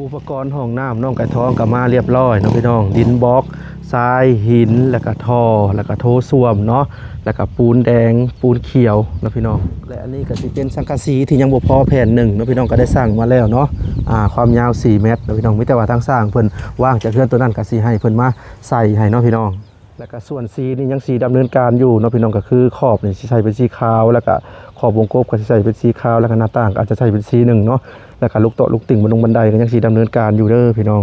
ອຸປະກອນຫ້ອງນ້ຳນ້ອງໄກ່ທອງກໍມາລຽບລ້ອຍເນາະພີ່ນ້ອງ, ດິນບລັອກ, ຊາຍ, ຫີນ ແລ້ວກໍທໍ່ ແລ້ວກໍໂຖສ້ວມເນາະ, ແລ້ວກໍປູນແດງ, ປູນຂຽວເນາະພີ່ນ້ອງ. ແລະ ອັນນີ້ກໍຊິເປັນສັງກະສີທີ່ຍັງບໍ່ພໍແຜ່ນໜຶ່ງເນາະພີ່ນ້ອງ, ກໍໄດ້ສັ່ງມາແລ້ວເນາະ, ອາ ຄວາມຍາວສີ່ແມັດເນາະພີ່ນ້ອງ. ມີແຕ່ວ່າທາງຊ່າງເພິ່ນວ່າງຈາກເຮືອນໂຕນັ້ນ ກໍຊິໃຫ້ເພິ່ນມາໃສ່ໃຫ້ເນາະພີ່ນ້ອງ. ແລ້ວກໍສ່ວນສີນີ້ຍັງຊິດຳເນີນການຢູ່ເນາະພີ່ນ້ອງ, ກໍຄືຂອບນີ້ຊິໃສ່ເປັນສີຂາວ ແລ້ວກໍຂອບວົງກົບກໍຊິໃສ່ເປັນສີຂາວ ແລ້ວກໍໜ້າຕ່າງກໍອາດຈະໃສ່ເປັນສີໜຶ່ງເນາະ, ແລ້ວກໍລູກໂຕະລູກຕິ່ງບັນດົງບັນໄດກໍຍັງຊິດຳເນີນການຢູ່ເດີພີ່ນ້ອງ.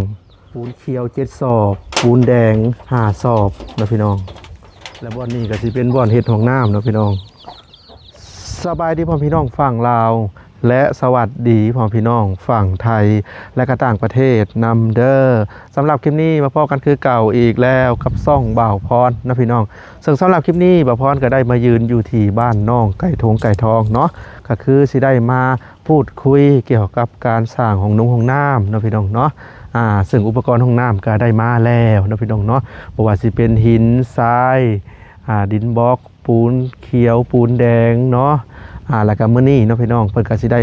ປູນຂຽວເຈັດສອບ, ປູນແດງຫ້າສອບເນາະພີ່ນ້ອງ. ແລະ ບ່ອນນີ້ກໍຊິເປັນບ່ອນເຮັດຫ້ອງນ້ຳເນາະພີ່ນ້ອງ. ສະບາຍດີພໍ່ແມ່ພີ່ນ້ອງຝັ່ງລາວ ແລະ ສະຫວັດດີພໍ່ແມ່ພີ່ນ້ອງຝັ່ງໄທ ແລະ ກະຕ່າງປະເທດນຳເດີ. ສຳລັບຄລິບນີ້ມາພໍ້ກັນຄືເກົ່າອີກແລ້ວກັບຊ່ອງບ່າວພອນເນາະພີ່ນ້ອງ. ເຊິ່ງສຳລັບຄລິບນີ້ບ່າວພອນກໍໄດ້ມາຢືນຢູ່ທີ່ບ້ານນ້ອງໄກ່ທົງໄກ່ທອງເນາະ, ກໍຄືຊິໄດ້ມາ ພູດຄຸຍກ່ຽວກັບການສ້າງຫ້ອງນຸ່ງຫ້ອງນ້ຳເນາະພີ່ນ້ອງເນາະ. ອາ ເຊິ່ງອຸປະກອນຫ້ອງນ້ຳກໍໄດ້ມາແລ້ວເນາະພີ່ນ້ອງເນາະ, ບໍ່ວ່າຊິເປັນຫີນຊາຍ ອາ ດິນບລັອກ ປູນຂຽວ ປູນແດງເນາະ, ອາ ແລ້ວກໍມື້ນີ້ເນາະພີ່ນ້ອງ ເພິ່ນກໍຊິໄດ້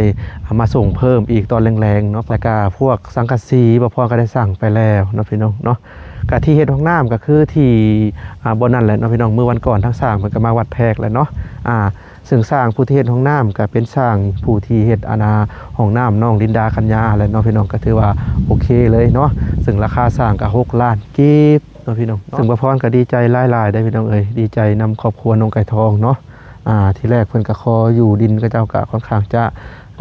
ມາສົ່ງເພີ່ມອີກຕອນແລງໆເນາະ, ແລ້ວກໍພວກສັງກະສີບ່າວພອນກໍໄດ້ສັ່ງໄປແລ້ວເນາະພີ່ນ້ອງເນາະ. ກະທີ່ເຮັດຫ້ອງນ້ຳກໍຄືທີ່ ອາ ບ່ອນນັ້ນແຫຼະເນາະພີ່ນ້ອງ. ມື້ວັນກ່ອນທາງຊ່າງເພິ່ນກໍມາວັດແທກແລ້ວເນາະ, ອາ ເຊິ່ງຊ່າງຜູ້ທີ່ເຮັດຫ້ອງນ້ຳກໍເປັນຊ່າງຜູ້ທີ່ເຮັດ ອັນນ່າ ຫ້ອງນ້ຳນ້ອງລິນດາກັນຍາແຫຼະເນາະພີ່ນ້ອງ, ກໍຖືວ່າໂອເຄເລີຍເນາະ. ເຊິ່ງລາຄາຊ່າງກໍຫົກລ້ານກີບເນາະພີ່ນ້ອງເນາະ. ເຊິ່ງບ່າວພອນກໍດີໃຈຫຼາຍໆເດ້ພີ່ນ້ອງເອີຍ, ດີໃຈນຳຄອບຄົວນ້ອງໄກ່ທອງເນາະ. ອາ ທີແລກເພິ່ນກໍຂໍຢູ່ດິນເຂົາເຈົ້າກໍຄ່ອນຂ້າງຈະ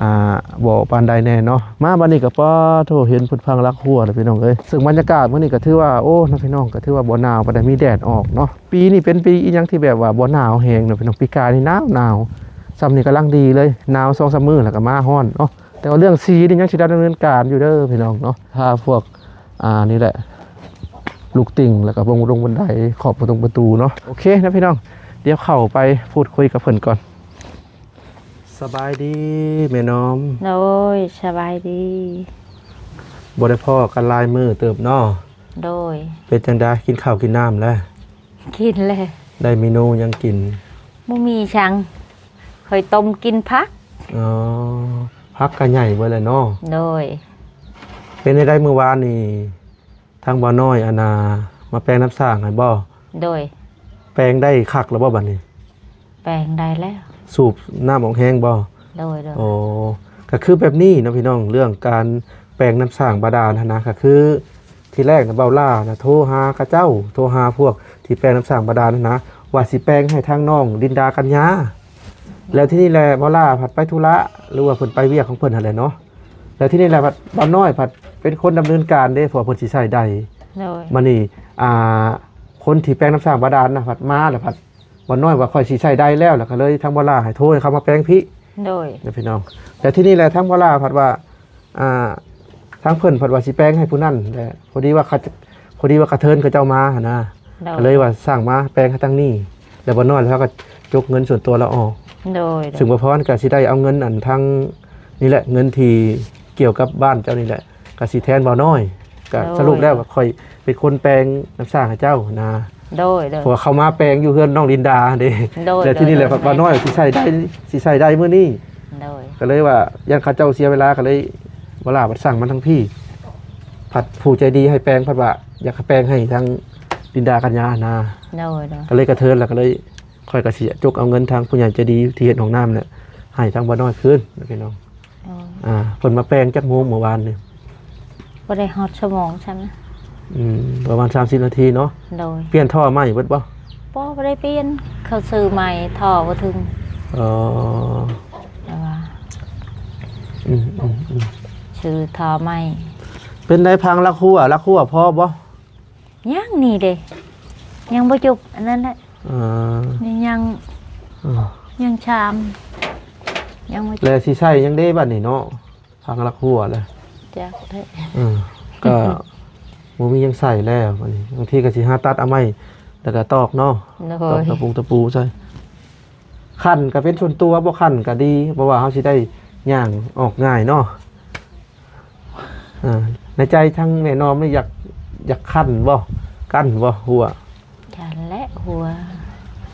ອາ ບໍ່ປານໃດແດ່ເນາະ. ມາບັດນີ້ກໍ ປາໂທ້ ເຫັນເພິ່ນພັງຫຼັກຮົ້ວແລ້ວພີ່ນ້ອງເອີຍ. ເຊິ່ງບັນຍາກາດມື້ນີ້ກໍຖືວ່າ ໂອ້ ເນາະພີ່ນ້ອງ ກໍຖືວ່າບໍ່ໜາວປານໃດ, ມີແດດອອກເນາະ. ປີນີ້ເປັນປີອີ່ຫຍັງທີ່ແບບວ່າບໍ່ໜາວແຮງເນາະພີ່ນ້ອງ, ປີກາຍນີ້ໜາວໆ, ຊ່ຳນີ້ກຳລັງດີເລີຍ, ໜາວສອງສາມມື້ແລ້ວກໍມາຮ້ອນເນາະ. ແຕ່ວ່າເລື່ອງສີນີ້ຍັງຊິດຳເນີນການຢູ່ເດີພີ່ນ້ອງເນາະ, ຖ້າພວກ ອາ ນີ້ແຫຼະ ລູກຕິ່ງ ແລ້ວກໍບົງລົງບັນໄດ ຂອບປະຕົງປະຕູເນາະ. ໂອເຄເນາະພີ່ນ້ອງ, ດຽວເຂົ້າໄປພູດຄຸຍກັບເພິ່ນກ່ອນ. ສະບາຍດີແມ່ນ້ອມ. ໂດຍ ສະບາຍດີ. ບໍ່ໄດ້ພໍ້ກັນຫຼາຍມື້ເຕີບເນາະ. ໂດຍ. ເປັນຈັ່ງໃດ ກິນເຂົ້າກິນນ້ຳແລ້ວ? ກິນແລ້ວ. ໄດ້ເມນູຫຍັງກິນ? ບໍ່ມີຫຍັງ, ຂ້ອຍຕົ້ມກິນຜັກ. ອໍ ຜັກກະໃຫຍ່ເບິດແລ້ວເນາະ. ໂດຍ. ເປັນຈັ່ງໃດມື້ວານນີ້ ທາງບ່າວນ້ອຍ ອັນນ່າ ມາແປງນ້ຳສ້າງໃຫ້ບໍ່? ໂດຍ. ແປງໄດ້ຄັກແລ້ວບໍ່ບັດນີ້? ແປງໄດ້ແລ້ວ. ສູບນ້ຳອອກແຮງບໍ່? ໂດຍໆ. ອໍ ກໍຄືແບບນີ້ເນາະພີ່ນ້ອງ, ເລື່ອງການແປງນ້ຳສ້າງບາດານຫັ້ນນະ, ກໍຄືທີແລກນະ ບ່າວຫຼ້ານະ ໂທຫາເຂົາເຈົ້າ, ໂທຫາພວກທີ່ແປງນ້ຳສ້າງບາດານຫັ້ນນະ ວ່າຊິແປງໃຫ້ທາງນ້ອງລິນດາກັນຍາ. ແລ້ວທີນີ້ແຫຼະ ບ່າວຫຼ້າພັດໄປທຸລະ ຫຼືວ່າເພິ່ນໄປວຽກຂອງເພິ່ນຫັ້ນແຫຼະເນາະ. ແລ້ວທີນີ້ແຫຼະ ພັດບ່າວນ້ອຍພັດເປັນຄົນດຳເນີນການເດ້ ເພາະວ່າເພິ່ນຊິໃຊ້ໄດ. ໂດຍ. ບັດນີ້ ອ່າ ຄົນທີ່ແປງນ້ຳສ້າງບາດານນະ ພັດມາແລ້ວ ພັດບ່າວນ້ອຍວ່າ ຂ້ອຍຊິໃຊ້ໄດແລ້ວ ແລ້ວກໍເລີຍທາງບ່າວຫຼ້າໃຫ້ໂທໃຫ້ເຂົາມາແປງພີ້. ໂດຍ. ນະພີ່ນ້ອງ, ແລ້ວທີນີ້ແຫຼະ ທາງບ່າວຫຼ້າພັດວ່າ ອ່າ ທາງເພິ່ນພັດວ່າຊິແປງໃຫ້ຜູ້ນັ້ນແຫຼະ, ພໍດີວ່າເຂົາ ພໍດີວ່າກະເທີນເຂົາເຈົ້າມາຫັ້ນນະ. ໂດຍ. ກໍເລີຍວ່າສັ່ງມາແປງໃຫ້ທາງນີ້ ແລ້ວບ່າວນ້ອຍລະເຮົາກໍຈົກເງິນສ່ວນຕົວລາວອອກ. ໂດຍ. ໂດຍ. ຊຶ່ງບ່າວພອນກໍຊິໄດ້ເອົາເງິນອັນທາງນີ້ແຫຼະ ເງິນທີ່ກ່ຽວກັບບ້ານເຈົ້ານີ້ແຫຼະ ກໍຊິແທນບ່າວນ້ອຍ. ກໍ ໂດຍ ສະຫຼຸບແລ້ວກໍຂ້ອຍເປັນຄົນແປງນ້ຳສ້າງໃຫ້ເຈົ້ານະ. ໂດຍ ໂດຍ. ເພາະວ່າເຂົາມາແປງຢູ່ເຮືອນນ້ອງລິນດາເດ້. ໂດຍ ແລ້ວທີນີ້ແຫຼະ ໂດຍ ບ່າວນ້ອຍຊິໃຊ້ໄດ້ ຊິໃຊ້ໄດ້ມື້ນີ້. ໂດຍ. ກໍເລີຍວ່າຢ້ານເຂົາເຈົ້າເສຍເວລາ ກໍເລີຍບໍ່ຫຼ້າບັດສັ່ງມາທາງພີ້. ພັດຜູ້ໃຈດີໃຫ້ແປງ ພັດວ່າຢາກໃຫ້ແປງໃຫ້ທາງລິນດາກັນຍານະ. ໂດຍ ໂດຍ. ກໍເລີຍກະເທີນ ແລ້ວກໍເລີຍ ຂ້ອຍກໍຊິຈົກເອົາເງິນທາງຜູ້ໃຫຍ່ໃຈດີທີ່ເຮັດຫ້ອງນ້ຳແຫຼະ ໃຫ້ທາງບ່າວນ້ອຍຄືນ ພີ່ນ້ອງ. ໂດຍ. ອ່າ ເພິ່ນມາແປງຈັກໂມງເມື່ອວານນີ້? ບໍ່ໄດ້ຮອດຊົ່ວໂມງຊ້ຳນະ. ອືມ ປະມານສາມສິບນາທີເນາະ. ໂດຍ. ປ່ຽນທໍ່ໃໝ່ເບິດບໍ່? ບໍ່ ບໍ່ໄດ້ປ່ຽນ, ເຂົາຊື້ໃໝ່ ທໍ່ບໍ່ເຖິງ. ອໍ ແຕ່ວ່າ ອືມໆໆ ຊື້ທໍ່ໃໝ່. ເປັນໄດ ພັງຫຼັກຮົ້ວ ຫຼັກຮົ້ວພໍບໍ່? ຍັງນີ້ເດ້ ຍັງບໍ່ຈົບອັນນັ້ນແຫຼະ. ອ່າ ນີ້ຍັງ ອ່າ ຍັງຊາມ ຍັງບໍ່ຈົບ. ແລ້ວຊິໃຊ້ຫຍັງເດ້ບັດນີ້ເນາະ ພັງຫຼັກຮົ້ວແລ້ວ. ຈັກແທ້. ເອີ ກໍບໍ່ມີຫຍັງໃຊ້ແລ້ວບັດນີ້, ບາງທີກໍຊິຫາຕັດເອົາໄມ້ ແລ້ວກໍຕອກເນາະ. ໂດຍ. ຕອກຕະປູຕະປູໃສ່. ຂັ້ນກໍເປັນສ່ວນຕົວ ບໍ່ຂັ້ນກໍດີ ເພາະວ່າເຮົາຊິໄດ້ຍ່າງອອກງ່າຍເນາະ. ອ່າ ໃນໃຈທາງແມ່ນ້ອມນີ້ຢາກ ຢາກຂັ້ນບໍ່? ກັ້ນບໍ່ ຮົ້ວ? ກັ້ນແຫຼະ ຮົ້ວ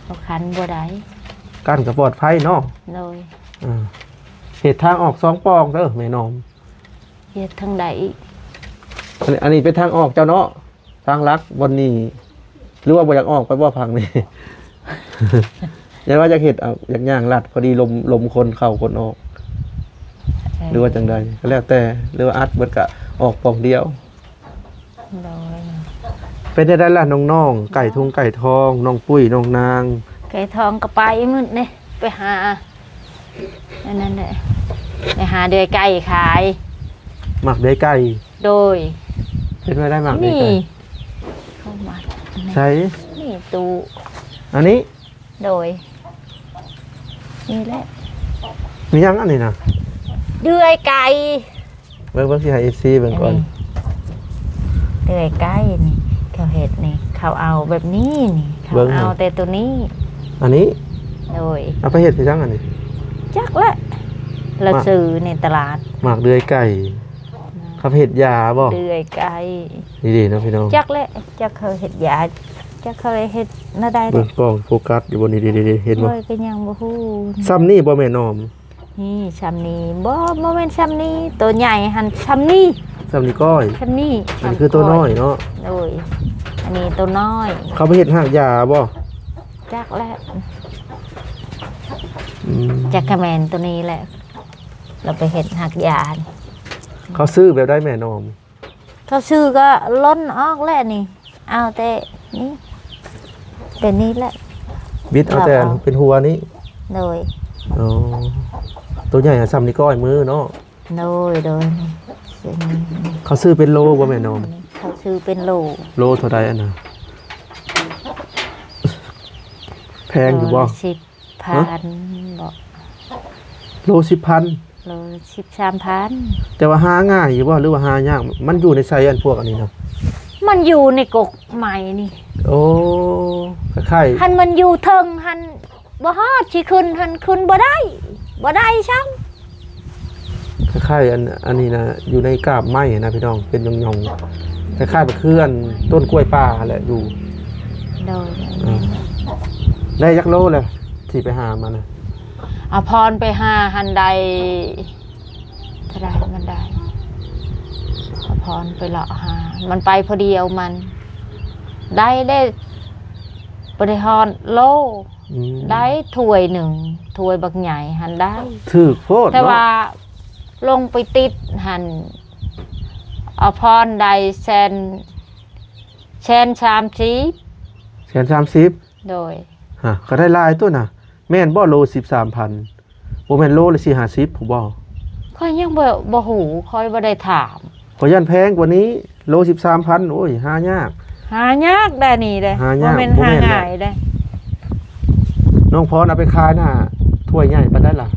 ບໍ່ຂັ້ນບໍ່ໄດ້. ກັ້ນກໍປອດໄພເນາະ. ໂດຍ. ອ່າ ເຮັດທາງອອກສອງປ່ອງເດີແມ່ນ້ອມ. ເຮັດທາງໃດອີກ? ອັນນີ້ ອັນນີ້ເປັນທາງອອກເຈົ້າເນາະ ທາງຫຼັກບ່ອນນີ້ ຫຼືວ່າບໍ່ຢາກອອກໄປບໍ່ຝັ່ງນີ້? ຢ້ານວ່າຢາກເຮັດເອົາ ຢາກຍ່າງລັດ ພໍດີລົມ ລົມຄົນເຂົ້າຄົນອອກ ເອີ ຫຼືວ່າຈັ່ງໃດ ກໍແລ້ວແຕ່ ຫຼືວ່າອັດເບິດກະອອກປ່ອງດຽວ. ໂດຍ ເປັນຈັ່ງໃດລະນ້ອງໆ ໄກ່ທຸງໄກ່ທອງ ນ້ອງປຸ້ຍ ນ້ອງນາງ? ໄກ່ທອງກໍໄປມື້ນີ້ ໄປຫາ ອັນນັ້ນແຫຼະ ໄປຫາເດືອຍໄກ່ຂາຍ. ໝາກເດືອຍໄກ່? ໂດຍ. ເປັນໄປໄດ້ໝາກເດືອຍໄກ່? ນີ້ ເຂົ້າມາ ໃສ? ນີ້ຕູ້ ອັນນີ້? ໂດຍ ນີ້ແຫຼະ. ມີຫຍັງອັນນີ້ນະ? ເດືອຍໄກ່. ເບິ່ງ ເບິ່ງ ຊິໃຫ້ເອັຟຊີເບິ່ງກ່ອນ. ອັນນີ້ເດືອຍໄກ່ນີ້ ເຂົາເຮັດນີ້ ເຂົາເອົາແບບນີ້ນີ້ ເຂົາ ເບິ່ງ ເອົາແຕ່ໂຕນີ້. ອັນນີ້? ໂດຍ. ເອົາໄປເຮັດຄືຫຍັງອັນນີ້? ຈັກແຫຼະ ລະ ໝາກ ຊື້ໃນຕະຫຼາດ. ໝາກເດືອຍໄກ່ ເຂົາເຮັດຢາບໍ່? ເດືອຍໄກ່ ນີ້ເດ້ເນາະພີ່ນ້ອງ. ຈັກແຫຼະ ຈັກເຂົາເຮັດຢາ ຈັກເຂົາເຮັດແນວໃດ. ເບິ່ງກ້ອງໂຟກັສຢູ່ບໍ່ນີ້? ເດ້ໆໆ ເຫັນບໍ່? ຂ້ອຍກໍຍັງບໍ່ຮູ້. ຊ່ຳນີ້ບໍ່ແມ່ນອອມ? ນີ້ຊ່ຳນີ້ ບໍ່ ບໍ່ແມ່ນຊ່ຳນີ້ ໂຕໃຫຍ່ຫັ້ນຊ່ຳນີ້. ຊ່ຳນີ້ກ້ອຍ ຊ່ຳນີ້. ອັນນີ້ຄືໂຕນ້ອຍເນາະ. ໂດຍ ອັນນີ້ໂຕນ້ອຍ. ເຂົາໄປເຮັດຮາກຢາບໍ່? ຈັກແຫຼະ. ອືມ ຈັກກະແມ່ນໂຕນີ້ແຫຼະ ລາວໄປເຮັດຮາກຢາ. ເຂົາຊື້ແບບໃດແມ່ນອມ? ເຂົາຊື້ກໍຫຼົ່ນອອກແຫຼະນີ້ ເອົາແຕ່ນີ້ ແຕ່ນີ້ແຫຼະ ບິດເອົາແຕ່ອັນເປັນຫົວນີ້. ໂດຍ. ອໍ ໂຕໃຫຍ່ຫາຊ່ຳນິ້ວກ້ອຍມືເນາະ. ໂດຍ ໂດຍ. ເຂົາຊື້ເປັນໂລບໍ່ແມ່ນອມ? ເຂົາຊື້ເປັນໂລ. ໂລເທົ່າໃດອັນນະ? ແພງຢູ່ບໍ່? ໂລລະສິບພັນບໍ່? ໂລສິບພັນ? ໂລສິບສາມພັນ. ແຕ່ວ່າຫາງ່າຍຢູ່ບໍ່ ຫຼືວ່າຫາຍາກ? ມັນຢູ່ໃນໄຊ ອັນພວກອັນນີ້ນະ? ມັນຢູ່ໃນກົກໄມ້ນີ້. ໂອ້ ຄ້າຍໆ ຄັນມັນຢູ່ເທິງຫັ້ນ ບໍ່ຮອດ ຊິຂຶ້ນຫັ້ນຂຶ້ນບໍ່ໄດ້ ບໍ່ໄດ້ຊ້ຳ. ຄ້າຍໆ ອັນ ອັນນີ້ນະ ຢູ່ໃນກາບໄມ້ນະພີ່ນ້ອງ ເປັນຫຍ່ອງໆ ຄ້າຍໆ ແບບຄືອັນຕົ້ນກ້ວຍປ່າຫັ້ນແຫຼະຢູ່. ໂດຍ. ເອີ ໄດ້ຈັກໂລແລ້ວທີ່ໄປຫາມານະ? ອາພອນໄປຫາຫັ້ນໄດ້ເທົ່າໃດມັນໄດ້ ອາພອນໄປເລາະຫາ ມັນໄປຜູ້ດຽວ ມັນໄດ້ ໄດ້ບໍ່ໄດ້ຮອດໂລ. ອືມ ໄດ້ຖ້ວຍໜຶ່ງ ຖ້ວຍບັກໃຫຍ່ຫັ້ນໄດ້. ຖືກໂພດ ແຕ່ວ່າ ເນາະ ລົງໄປຕິດຫັ້ນ ອາພອນໄດ້ແສນ ແສນສາມສິບ. ແສນສາມສິບ? ໂດຍ. ຮະ ກໍໄດ້ຫຼາຍຕົວນະ ແມ່ນບໍ່ ໂລສິບສາມພັນ? ບໍ່ແມ່ນໂລລະສີ່ຫ້າສິບພຸ້ນບໍ່? ຂ້ອຍຍັງບໍ່ ບໍ່ຮູ້ ຂ້ອຍບໍ່ໄດ້ຖາມ. ຂ້ອຍຢ້ານແພງກວ່ານີ້ ໂລສິບສາມພັນ. ໂອ້ຍ ຫາຍາກ ຫາຍາກໄດ໋ນີ້ເດ້ ຫາຍາກ ບໍ່ແມ່ນ ບໍ່ແມ່ນຫາງ່າຍເດ້. ນ້ອງພອນເອົາໄປຂາຍນະ ຖ້ວຍໃຫຍ່ປານໃດລະ?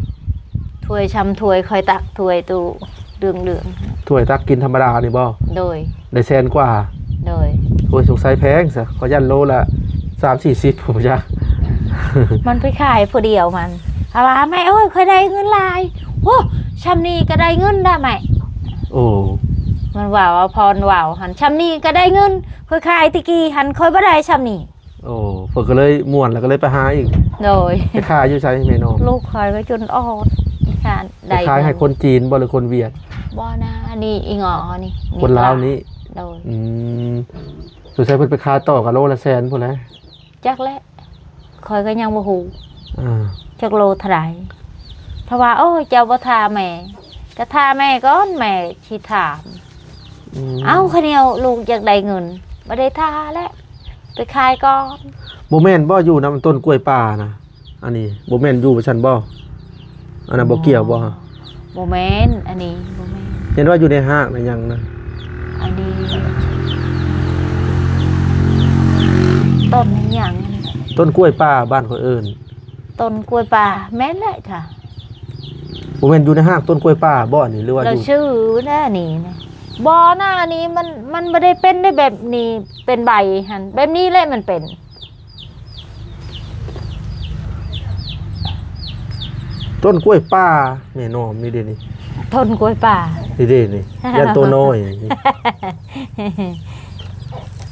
ຖ້ວຍຊ່ຳຖ້ວຍຂ້ອຍຕັກ ຖ້ວຍຕູ້ເຫຼືອງໆ ຖ້ວຍຕັກກິນທຳມະດານີ້ບໍ່? ໂດຍ. ໄດ້ແສນກວ່າ. ໂດຍ. ໂອ້ຍ ສົງໄສແພງຊະ ຂ້ອຍຢ້ານໂລລະສາມສີ່ສິບພຸ້ນຈ້າ. ມັນໄປຂາຍຜູ້ດຽວມັນ ເຂົາວ່າ ແມ່ເອີຍ ຂ້ອຍໄດ້ເງິນຫຼາຍ ໂອ້ ຊ່ຳນີ້ກໍໄດ້ເງິນລະແມ່. ໂອ້ ມັນເວົ້າ ອາພອນເວົ້າຫັ້ນ ຊ່ຳນີ້ກໍໄດ້ເງິນ ຂ້ອຍຂາຍແຕ່ກີ້ຫັ້ນ ຂ້ອຍບໍ່ໄດ້ຊ່ຳນີ້. ໂອ້ ເພິ່ນກໍເລີຍມ່ວນ ແລ້ວກໍເລີຍໄປຫາອີກ. ໂດຍ. ໄປຂາຍຢູ່ໃສແມ່ນ້ອງ? ລູກຂ້ອຍກໍຈົນອອດ ໄປຂາຍໃຫ້ຄົນຈີນບໍ່ ຫຼືຄົນຫວຽດ? ບໍ່ນະ ອັນນີ້ອີງໍນີ້ ຄົນລາວນີ້. ໂດຍ. ອືມ ສົງໄສເພິ່ນໄປຂາຍຕໍ່ກໍໂລລະແສນພຸ້ນແຫຼະ. ຈັກແຫຼະ ຂ້ອຍກໍຍັງບໍ່ຮູ້ ອ່າ ຈັກໂລເທົ່າໃດ ເພາະວ່າ ໂອ້ຍ ເຈົ້າບໍ່ຖ້າແມ່ ກໍຖ້າແມ່ກ່ອນ ແມ່ຊິຖາມ. ອືມ ເອົ້າ ຄະແນວລູກຢາກໄດ້ເງິນ ບໍ່ໄດ້ຖ້າແຫຼະ ໄປຂາຍກ່ອນ. ບໍ່ແມ່ນບໍ່ ຢູ່ນຳຕົ້ນກ້ວຍປ່ານະ? ອັນນີ້ບໍ່ແມ່ນຢູ່ວ່າຊັ້ນບໍ່? ອັນນັ້ນບໍ່ກ່ຽວບໍ່? ບໍ່ແມ່ນ ອັນນີ້ບໍ່ແມ່ນ. ເຫັນວ່າຢູ່ໃນຮາກໃນຫຍັງນະ? ອັນນີ້ຕົ້ນຫຍັງ? ຕົ້ນກ້ວຍປ່າ ບ້ານຂ້ອຍເອີ້ນ ຕົ້ນກ້ວຍປ່າ. ແມ່ນແຫຼະຄ່ະ. ບໍ່ແມ່ນຢູ່ໃນຮາກຕົ້ນກ້ວຍປ່າບໍ່ ອັນນີ້ ຫຼືວ່າຢູ່ ລະຊື່ແນ່ນີ້ນະ? ບໍ່ນະ ອັນນີ້ມັນ ມັນບໍ່ໄດ້ເປັນໄດ້ແບບນີ້ ເປັນໃບຫັ້ນ ແບບນີ້ແຫຼະມັນເປັນ. ຕົ້ນກ້ວຍປ່າ ແມ່ນ້ອງ ນີ້ເດ້ນີ້ ຕົ້ນກ້ວຍປ່າ ນີ້ເດ້ນີ້ ຢ້ານໂຕນ້ອຍ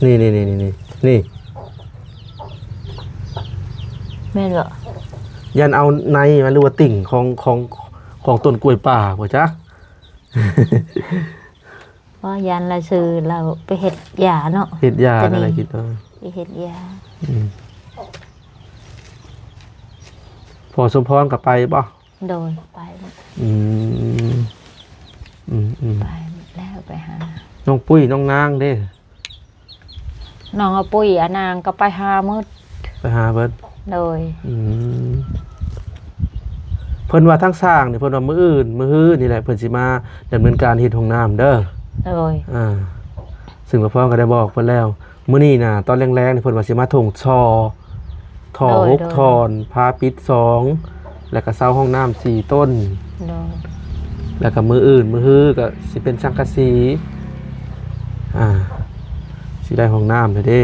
ນີ້ ນີ້ ນີ້ ນີ້ ນີ້ ນີ້ ແມ່ນບໍ່? ຢ້ານເອົາໃນມັນ ຫຼືວ່າຕິ່ງຂອງ ຂອງ ຂອງຕົ້ນກ້ວຍປ່າບໍ່ຈັກ. ເ ຢ້ານລາວຊື້ ລາວໄປເຮັດຢາເນາະ ເຮັດຢາ ຕອນນີ້ ນັ້ນແຫຼະ ຄິດວ່າ ໄປເຮັດຢາ ອືມ ພໍ່ສົມພອນກໍໄປບໍ່? ໂດຍ ໄປ ອືມ ອືມໆ ໄປແລ້ວ ໄປຫາ ນ້ອງປຸ້ຍ ນ້ອງນາງເດ້? ນ້ອງອາປຸ້ຍ ອານາງກໍໄປຫາໝົດ ໄປຫາເບິດ ໂດຍ ອືມ ເພິ່ນວ່າທາງຊ່າງນີ້ ເພິ່ນວ່າມື້ອື່ນ ມື້ຮືນີ້ແຫຼະ ເພິ່ນຊິມາດຳເນີນການເຮັດຫ້ອງນ້ຳເດີ ໂດຍ ອ່າ ຊຶ່ງວ່າພໍ່ກໍໄດ້ບອກເພິ່ນແລ້ວ ມື້ນີ້ນະ ຕອນແລງໆນີ້ ເພິ່ນວ່າຊິມາຖົງທໍ່ ທໍ່ ໂດຍ ຫົກ ໂດຍ ທ່ອນ ຝາປິດສອງ ແລ້ວກໍເສົາຫ້ອງນ້ຳສີ່ຕົ້ນ ໂດຍ ແລ້ວກໍມື້ອື່ນ ມື້ຮືກໍຊິເປັນສັງກະສີ ອ່າ ຊິໄດ້ຫ້ອງນ້ຳແລ້ວເດ້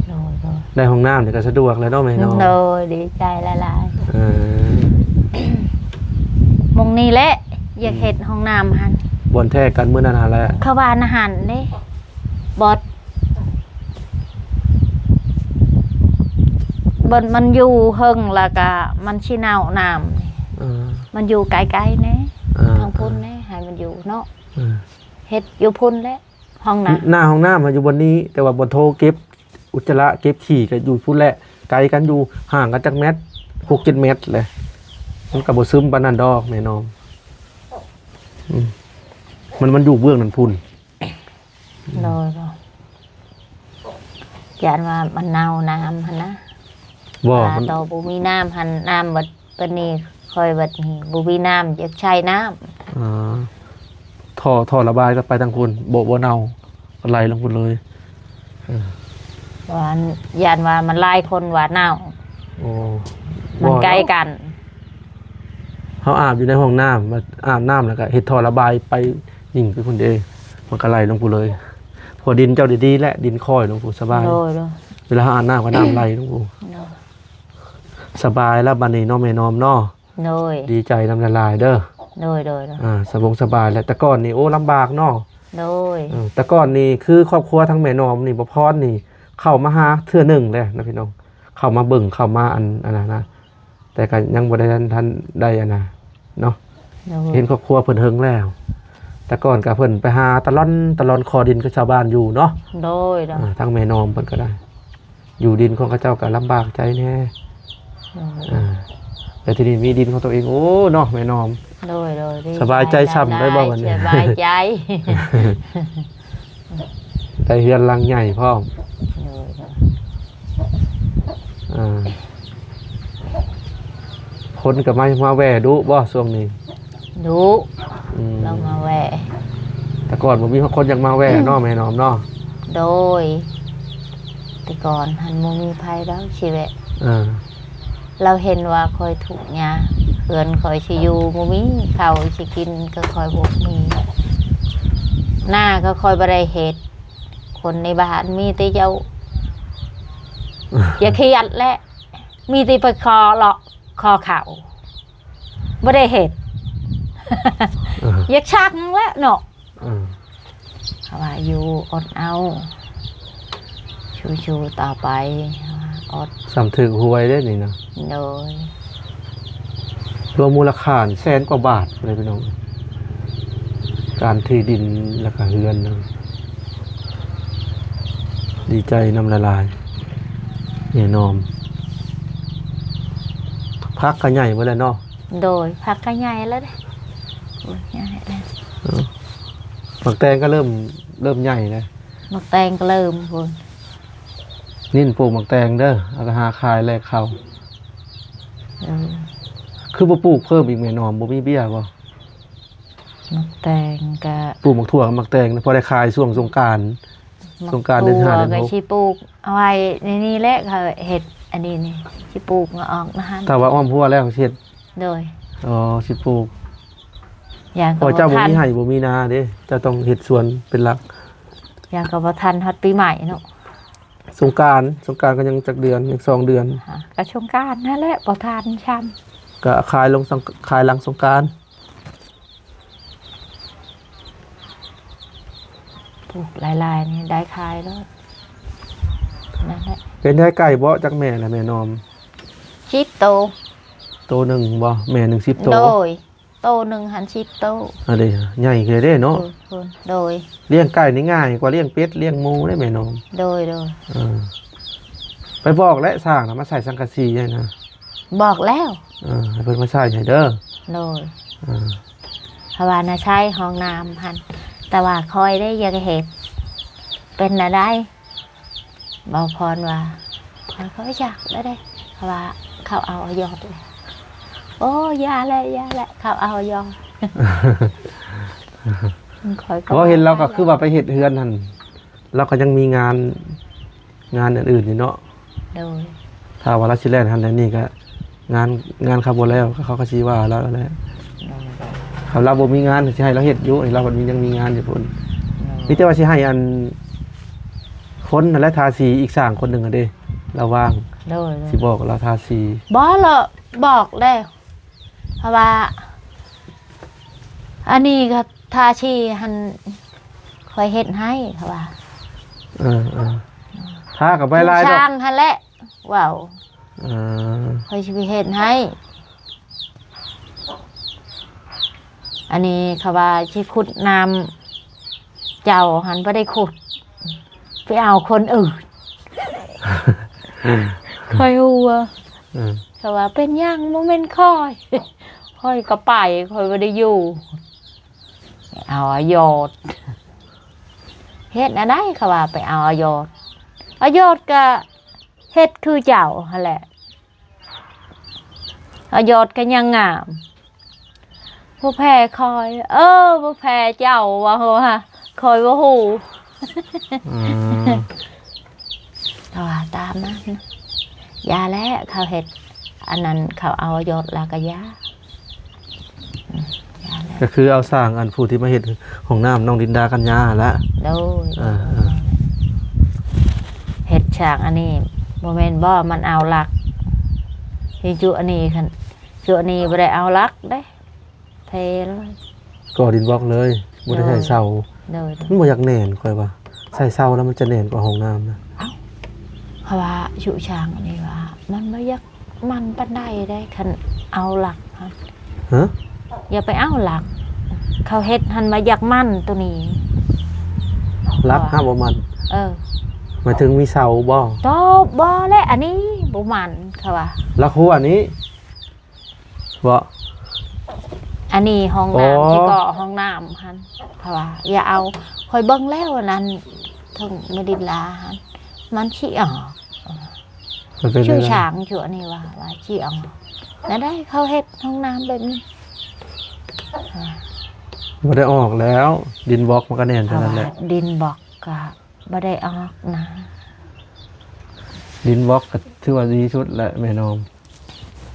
ໂດຍ ໂດຍ ໄດ້ຫ້ອງນ້ຳນີ້ກໍສະດວກແລ້ວເນາະແມ່ເນາະ ໂດຍ ດີໃຈຫຼາຍໆ ເອີ ໝ່ອງນີ້ແຫຼະ ຢາກເຮັດຫ້ອງນ້ຳຫັ້ນ ບ່ອນແທກກັນມື້ນັ້ນຫັ້ນແຫຼະ ເຂົາວ່ານະຫັ້ນເດ້ ບໍ່ ມັນ ມັນຢູ່ເຫິງ ແລ້ວກະມັນຊິເນົ່ານ້ຳ ເອີ ມັນຢູ່ໄກໆແດ່ ເອີ ທາງພຸ້ນແດ່ ເອີ ໃຫ້ມັນຢູ່ເນາະ ເອີ ເຮັດຢູ່ພຸ້ນແຫຼະ ຫ້ອງນ້ຳ ໜ້າຫ້ອງນ້ຳຢູ່ບ່ອນນີ້ ແຕ່ວ່າບ່ອນໂຖເກັບອຸດຈະລະເກັບຂີ້ກໍຢູ່ພຸ້ນແຫຼະ ໄກກັນຢູ່ ຫ່າງກັນຈັກແມັດ ຫົກເຈັດແມັດແຫຼະ ມັນກໍບໍ່ຊຶມປານນັ້ນດອກແມ່ນ້ອງ ອືມ ມັນ ມັນຢູ່ເບື້ອງນັ້ນພຸ້ນ ໂດຍ ຢ້ານວ່າມັນເນົ່ານ້ຳຫັ້ນນະ ບໍ່ ຖ້າ ມັນ ໂຕບໍ່ມີນ້ຳຫັ້ນ ນ້ຳບັດ ບັດນີ້ຂ້ອຍບັດນີ້ບໍ່ມີນ້ຳ ຢາກໃຊ້ນ້ຳ ອ່າ ທໍ່ ທໍ່ລະບາຍກໍໄປທາງພຸ້ນ ບໍ່ ບໍ່ເນົ່າ ກໍໄຫຼລົງພຸ້ນເລີຍ ເອີ ວ່າ ຢ້ານວ່າມັນຫຼາຍຄົນວ່າເນົ່າ ໂອ້ ມັນໃກ້ກັນ ເຮົາອາບຢູ່ໃນຫ້ອງນ້ຳ ມາອາບນ້ຳແລ້ວກໍເຮັດທໍ່ລະບາຍໄປຍິງໄປພຸ້ນເດ້ ມັນກໍໄຫຼລົງພຸ້ນເລີຍ ເພາະວ່າດິນເຈົ້າດີໆ ແລະ ດິນຄ່ອຍລົງພຸ້ນສະບາຍ ໂດຍ ໂດຍ ເວລາເຮົາອາບນ້ຳກໍນ້ຳໄຫຼລົງພຸ້ນ ໂດຍ ສະບາຍແລ້ວບັດນີ້ເນາະແມ່ນ້ອມເນາະ ໂດຍ ດີໃຈນຳຫຼາຍໆເດີ ໂດຍ ໂດຍ ໂດຍ ອ່າ ສະບົງສະບາຍແລ້ວ ແຕ່ກ່ອນນີ້ ໂອ້ ລຳບາກເນາະ ໂດຍ ເອີ ແຕ່ກ່ອນນີ້ຄືຄອບຄົວທັງແມ່ນ້ອມນີ້ ບໍ່ພອນນີ້ ເຂົ້າມາຫາເທື່ອໜຶ່ງແລ້ວນະພີ່ນ້ອງ ເຂົ້າມາເບິ່ງ ເຂົ້າມາອັນ ອັນນັ້ນນະ ແຕ່ກໍຍັງບໍ່ໄດ້ ທັນ ທັນໄດ້ອັນນະເນາະ ໂດຍ ເຫັນຄອບຄົວເພິ່ນເຫິງແລ້ວ ແຕ່ກ່ອນກໍເພິ່ນໄປຫາຕະຫຼອນ ຕະຫຼອນຂໍດິນກັບຊາວບ້ານຢູ່ເນາະ ໂດຍ ໂດຍ ອ່າ ທາງແມ່ນ້ອມເພິ່ນກໍໄດ້ ຢູ່ດິນຂອງເຂົາເຈົ້າກໍລຳບາກໃຈແດ່ ໂດຍ ອ່າ ແຕ່ທີ່ນີ້ມີດິນຂອງຕົວເອງ ໂອ້ ເນາະ ແມ່ນ້ອມ ໂດຍ ໂດຍ ດີ ສະບາຍໃຈຊ່ຳໄດ້ບໍ່ບັດນີ້ ສະບາຍໃຈ ໄດ້ເຮືອນຫຼັງໃຫຍ່ພ້ອມ ໂດຍ ໂດຍ ອ່າ ຄົນກໍມາ ມາແວ່ດຸບໍ່ຊ່ວງນີ້? ດຸ ອືມ ລາວມາແວ່ ແຕ່ກ່ອນບໍ່ມີຄົນຢາກມາແວ່ເນາະ ອືມ ແມ່ນ້ອມເນາະ ໂດຍ ແຕ່ກ່ອນຫັ້ນບໍ່ມີໃຜດອກຊິແວ່ ອ່າ ລາວເຫັນວ່າຂ້ອຍທຸກຍາກ ເຮືອນຂ້ອຍຊິຢູ່ບໍ່ມີ ເຂົ້າຊິກິນກໍຂ້ອຍບໍ່ມີ ນາກໍຂ້ອຍບໍ່ໄດ້ເຮັດ ຄົນໃນບ້ານມີແຕ່ເຈົ້າ ຢ່າຄຽດແຫຼະ ມີແຕ່ໄປຂໍເລາະຂໍເຂົ້າ ບໍ່ໄດ້ເຮັດ ເອີ ຢາກຊັກແຫຼະເນາະ ເອີ ເຂົາວ່າຢູ່ອົດເອົາ ສູ້ໆຕໍ່ໄປ ເຂົາວ່າອົດ ສ່ຳຖືກຫວຍເດ້ນີ້ນະ ໂດຍ ລວມມູນລະຄ່າແສນກວ່າບາດເລີຍພີ່ນ້ອງ ການທີ່ດິນ ແລ້ວກະເຮືອນນະ ດີໃຈນຳຫຼາຍໆ ແມ່ນ້ອມ ຜັກກະໃຫຍ່ເບິດແລ້ວເນາະ ໂດຍ ຜັກກະໃຫຍ່ແລ້ວເດ້ ໂອ້ຍ ໃຫຍ່ແລ້ວ ເອີ ໝາກແຕງກໍເລີ່ມ ເລີ່ມໃຫຍ່ແລ້ວ ໝາກແຕງກໍເລີ່ມພຸ້ນ ນິນປູກໝາກແຕງເດີ ເອົາໄປຫາຂາຍແລກເຂົ້າ ເອີ ຄືບໍ່ປູກເພີ່ມອີກແມ່ນ້ອມ ບໍ່ມີເບ້ຍບໍ່? ໝາກແຕງກະ ປູກໝາກຖົ່ວກັບໝາກແຕງ ພໍໄດ້ຂາຍຊ່ວງສົງການ ສົງການເດືອນຫ້າເດືອນຫົກ ກໍຊິປູກເອົາໄວ້ໃນນີ້ແຫຼະ ເຂົາເຮັດອັນນີ້ນີ້ ຊິປູກມາອອກນະຫັ້ນ ຖ້າວ່າອ້ອມຮົ້ວແລ້ວຊິເຮັດ ໂດຍ ອໍ ຊິປູກ ຢ່າງກໍ ເພາະເຈົ້າບໍ່ມີໄຮ່ບໍ່ມີນາເດ້ ເຈົ້າຕ້ອງເຮັດສວນເປັນຫຼັກ ຢ່າງກໍບໍ່ທັນຮອດປີໃໝ່ເນາະ ສົງການ ສົງການກໍຍັງຈັກເດືອນ ຍັງສອງເດືອນ ກໍສົງການຫັ້ນແຫຼະ ບໍ່ທັນຊ້ຳ ກໍຂາຍລົງ ຂາຍຫຼັງສົງການ ປູກຫຼາຍໆນີ້ໄດ້ຂາຍໂລດ ນັ້ນແຫຼະ ເປັນໄດ້ໄກ່ເບາະຈັກແມ່ລະແມ່ນ້ອມ? ສິບໂຕ ໂຕໜຶ່ງບໍ່? ແມ່ໜຶ່ງສິບໂຕ ໂດຍ ໂຕໜຶ່ງຫັ້ນສິບໂຕ. ອັນນີ້ໃຫຍ່ເລີຍເດ້ເນາະ. ໂດຍ ໂດຍ. ລ້ຽງໄກ່ນີ້ງ່າຍກວ່າລ້ຽງເປັດລ້ຽງໝູເດ້ແມ່ນ້ອງ. ໂດຍ ໂດຍ. ເອີ ໄປບອກແຫຼະ ຊ່າງນະມາໃສ່ສັງກະສີໃຫ້ນະ. ບອກແລ້ວ. ເອີ ໃຫ້ເພິ່ນມາໃສ່ໃຫ້ເດີ. ໂດຍ. ເອີ ເພາະວ່ານະໃຊ້ຫ້ອງນ້ຳຫັ້ນ ແຕ່ວ່າຂ້ອຍໄດ້ຢາກເຮັດ ເປັນແນວໃດ? ບ່າວພອນວ່າ ຂ້ອຍກໍຢາກແລ້ວເດ້ ເພາະວ່າເຂົາເອົາອາຢອດແລ້ວ. ໂອ້ ຢ່າແຫຼະ ຢ່າແຫຼະ ເຂົາເອົາອາຢອດ. ຂ້ອຍກໍ ເພາະເຫັນລາວກໍຄືວ່າໄປເຮັດເຮືອນຫັ້ນ ລາວກໍຍັງມີງານ ງານອັນອື່ນຢູ່ເນາະ. ໂດຍ. ຖ້າວ່າລາວຊິແລ່ນຫັ້ນແລ່ນນີ້ກໍ ງານ ງານເຂົາບໍ່ແລ້ວ ເຂົາກໍຊິວ່າລາວແຫຼະ. ໂດຍ ໂດຍ. ຄັນລາວບໍ່ມີງານ ຊິໃຫ້ລາວເຮັດຢູ່ ລາວບັດມີ ຍັງມີງານຢູ່ພຸ້ນ. ໂດຍ. ມີແຕ່ວ່າຊິໃຫ້ອັນ ຄົນຫັ້ນແຫຼະທາສີ ອີກຊ່າງຄົນໜຶ່ງຫັ້ນເດ້ ລາວວ່າງ. ໂດຍ ໂດຍ. ຊິບອກລາວທາສີ. ບໍ່ລະ ບອກແລ້ວ ເພາະວ່າ ອັນນີ້ກໍທາສີຫັ້ນ ຂ້ອຍເຮັດໃຫ້ ເຂົາວ່າ. ເອີ ເອີ ທາກໍບໍ່ຫຼາຍດອກ ຊ່າງຫັ້ນແຫຼະເວົ້າ. ເອີ ຂ້ອຍຊິໄປເຮັດໃຫ້. ອັນນີ້ເຂົາວ່າຊິຂຸດນ້ຳ ເຈົ້າຫັ້ນບໍ່ໄດ້ຂຸດ ໄປເອົາຄົນອື່ນ. ຂ້ອຍຫົວ. ເອີ ເຂົາວ່າ ເປັນຫຍັງ ບໍ່ແມ່ນຂ້ອຍ. ຂ້ອຍກໍໄປ ຂ້ອຍບໍ່ໄດ້ຢູ່. ໄປເອົາອາຢອດ. ເຮັດແນວໃດ ເຂົາວ່າ ໄປເອົາອາຢອດ. ອາຢອດກໍເຮັດຄືເຈົ້າຫັ້ນແຫຼະ. ອາຢອດກໍຍັງງາມ. ບໍ່ແພ້ຂ້ອຍ. ເອີ ບໍ່ແພ້ເຈົ້າ ວ່າ ວ່າ ຂ້ອຍບໍ່ຮູ້. ອືມ ແຕ່ວ່າຕາມນັ້ນ ຢ່າແຫຼະ ເຂົາເຮັດອັນນັ້ນ ເຂົາເອົາອາຢອດແລ້ວກໍຢ່າ. ອືມ ຢ່າແຫຼະ. ກໍຄືເອົາຊ່າງອັນຜູ້ທີ່ມາເຮັດຫ້ອງນ້ຳນ້ອງລິນດາກັນຍາຫັ້ນລະ. ໂດຍ. ເອີ ເອີ ເຮັດຊ່າງອັນນີ້ ບໍ່ແມ່ນບໍ່ ມັນເອົາຫຼັກ. ທີ່ຈຸອັນນີ້ ຄັນຈຸອັນນີ້ບໍ່ໄດ້ເອົາຫຼັກເດ້ ເທເລີຍ ກໍ່ດິນບລັອກເລີຍ ບໍ່ໄດ້ໃສ່ເສົາ. ໂດຍ ໂດຍ. ມັນບໍ່ຢາກແໜ້ນ ຂ້ອຍວ່າ ໃສ່ເສົາແລ້ວມັນຈະແໜ້ນກວ່າຫ້ອງນ້ຳນະ. ເອົ້າ ເພາະວ່າຊຸຊ່າງນີ້ວ່າ ມັນບໍ່ຢາກໝັ່ນປານໃດເດ້ ຄັນເອົາຫຼັກຫັ້ນ. ຮະ? ຢ່າໄປເອົາຫຼັກ ເຂົາເຮັດຫັ້ນວ່າຢາກໝັ່ນໂຕນີ້. ຫຼັກຫາບໍ່ໝັ່ນ. ເອີ ໝາຍເຖິງມີເສົາບໍ່? ໂຕ ບໍ່ແຫຼະ ອັນນີ້ບໍ່ໝັ່ນ ເຂົາວ່າ. ຫຼັກຫົວນີ້ ບໍ່ ອັນນີ້ຫ້ອງນ້ຳ ອໍ ທີ່ກໍ່ຫ້ອງນ້ຳຫັ້ນ ເຂົາວ່າຢ່າເອົາ. ຂ້ອຍເບິ່ງແລ້ວອັນນັ້ນ ເທິງແມ່ດິນລາຫັ້ນ ມັນຊິອອກ. ມັນເປັນ ຊື່ ແນວໃດ ຊ່າງຈຸອັນນີ້ວ່າ ວ່າຊິອອກ. ແນວໃດເຂົາເຮັດຫ້ອງນ້ຳແບບນີ້ ບໍ່ໄດ້ອອກແລ້ວ. ດິນບລັອກມັນກໍແໜ້ນເທົ່ານັ້ນແຫຼະ. ເພາະວ່າດິນບລັອກກໍ ບໍ່ໄດ້ອອກນະ. ດິນບລັອກກໍຖືວ່າດີສຸດແຫຼະແມ່ນ້ອງ.